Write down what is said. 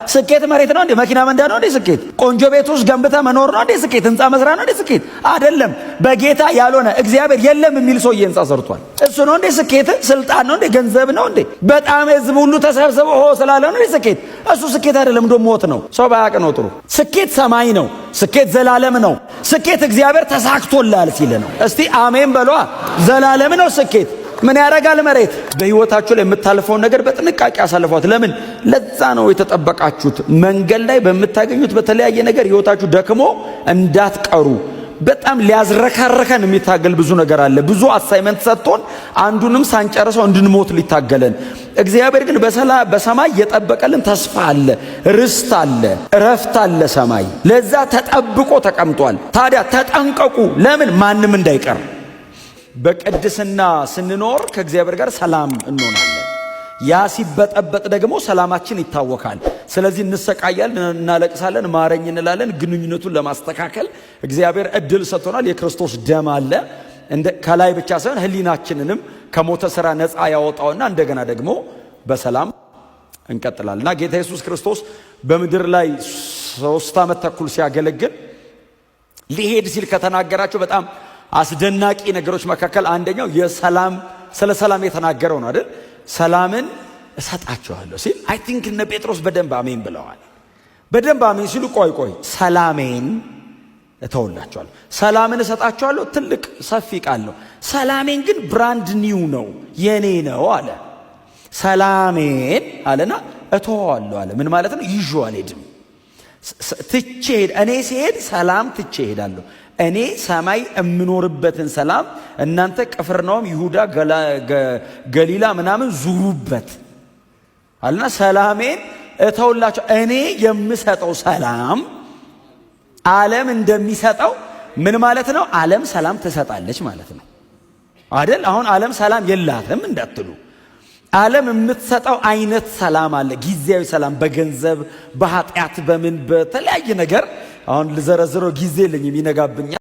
ስኬት መሬት ነው እንዴ? መኪና መንዳት ነው እንዴ ስኬት? ቆንጆ ቤት ውስጥ ገንብተህ መኖር ነው እንዴ ስኬት? ህንፃ መስራት ነው እንዴ ስኬት? አይደለም። በጌታ ያልሆነ እግዚአብሔር የለም የሚል ሰውዬ ህንፃ ሰርቷል። እሱ ነው እንዴ ስኬት? ስልጣን ነው እንዴ? ገንዘብ ነው እንዴ? በጣም ህዝብ ሁሉ ተሰብስቦ ሆ ስላለ ነው እንዴ ስኬት? እሱ ስኬት አይደለም፣ እንደ ሞት ነው። ሰው ባያቅ ነው ጥሩ። ስኬት ሰማይ ነው። ስኬት ዘላለም ነው። ስኬት እግዚአብሔር ተሳክቶልሃል ሲል ነው። እስቲ አሜን በሏ። ዘላለም ነው ስኬት። ምን ያደርጋል መሬት? በህይወታችሁ ላይ የምታልፈውን ነገር በጥንቃቄ አሳልፏት። ለምን? ለዛ ነው የተጠበቃችሁት። መንገድ ላይ በምታገኙት በተለያየ ነገር ህይወታችሁ ደክሞ እንዳትቀሩ። በጣም ሊያዝረከርከን የሚታገል ብዙ ነገር አለ። ብዙ assignment ሰጥቶን አንዱንም ሳንጨርሰው እንድንሞት ሊታገለን። እግዚአብሔር ግን በሰማይ የጠበቀልን ተስፋ አለ፣ ርስት አለ፣ እረፍት አለ ሰማይ። ለዛ ተጠብቆ ተቀምጧል። ታዲያ ተጠንቀቁ። ለምን? ማንም እንዳይቀር። በቅድስና ስንኖር ከእግዚአብሔር ጋር ሰላም እንሆናለን። ያ ሲበጠበጥ ደግሞ ሰላማችን ይታወካል። ስለዚህ እንሰቃያለን፣ እናለቅሳለን፣ ማረኝ እንላለን። ግንኙነቱን ለማስተካከል እግዚአብሔር እድል ሰጥቶናል። የክርስቶስ ደም አለ። ከላይ ብቻ ሳይሆን ሕሊናችንንም ከሞተ ስራ ነፃ ያወጣውና እንደገና ደግሞ በሰላም እንቀጥላለን። እና ጌታ ኢየሱስ ክርስቶስ በምድር ላይ 3 ዓመት ተኩል ሲያገለግል ሊሄድ ሲል ከተናገራቸው በጣም አስደናቂ ነገሮች መካከል አንደኛው የሰላም ስለ ሰላም የተናገረው ነው አይደል? ሰላምን እሰጣችኋለሁ ሲል I think እነ ጴጥሮስ በደንብ አሜን ብለዋል። በደንብ አሜን ሲሉ ቆይ ቆይ፣ ሰላሜን እተውላችኋለሁ፣ ሰላምን እሰጣችኋለሁ ትልቅ ሰፊ ቃል ነው። ሰላሜን ግን brand new ነው፣ የኔ ነው አለ። ሰላሜን አለና እተወዋለሁ አለ። ምን ማለት ነው? ይዤው አልሄድም፣ ትቼ ሄድ እኔ ስሄድ ሰላም ትቼ እሄዳለሁ። እኔ ሰማይ የምኖርበትን ሰላም እናንተ ቅፍርናሆም፣ ይሁዳ፣ ገሊላ ምናምን ዙሩበት አለና ሰላሜን እተውላቸው። እኔ የምሰጠው ሰላም ዓለም እንደሚሰጠው ምን ማለት ነው? ዓለም ሰላም ትሰጣለች ማለት ነው አይደል? አሁን ዓለም ሰላም የላትም እንዳትሉ፣ ዓለም የምትሰጠው አይነት ሰላም አለ። ጊዜያዊ ሰላም በገንዘብ፣ በኃጢአት፣ በምን በተለያየ ነገር አሁን ልዘረዝረው ጊዜ የለኝም፣ ይነጋብኛል።